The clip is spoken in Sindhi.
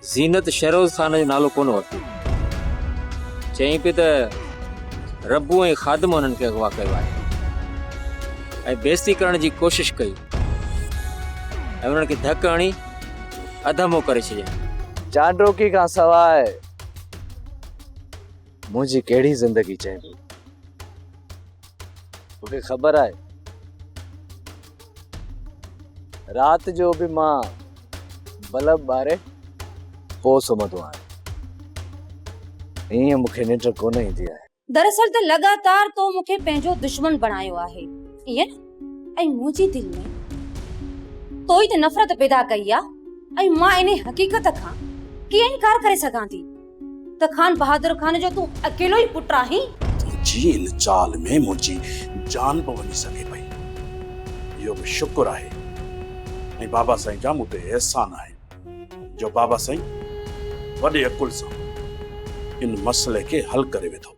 زينت شهروز خان جو نالو ڪونه ورتو. چيائين پئي ته ربو ۽ خادم هنن کي اغوا ڪيو آهي ۽ بيعزتي ڪرڻ جي ڪوشش ڪئي ۽ انهن کي ڌڪ هڻي اڌمو ڪري ڇڏيائين. چانڊوڪي کان سواء منهنجي ڪهڙي زندگي چئبي؟ توکي خبر آهي رات جو به مان بلب ٻاري پوء سمهندو آهيان. ائين مون کي ننڊ ڪونه ايندي آهي. دراصل ته لڳاتار تو مون کي پنهنجو دشمن بڻايو آهي، ائين نه؟ ۽ منهنجي دل ۾ تو ئي ته نفرت پيدا ڪئي آ ۽ مان انهي حقيقت کان ڪيئن انڪار ڪري سگهان ٿي ته خان بهادر خان جو تون اڪيلو ئي پٽ آهين. تنهنجي ان چال ۾ منهنجي جان به وڃي سگهي پئي. اهو به شڪر آهي ۽ بابا سائين جا مون تي احسان آهن جو بابا سائين وڏي عقل سان ان مسئلي کي حل ڪري وڌو.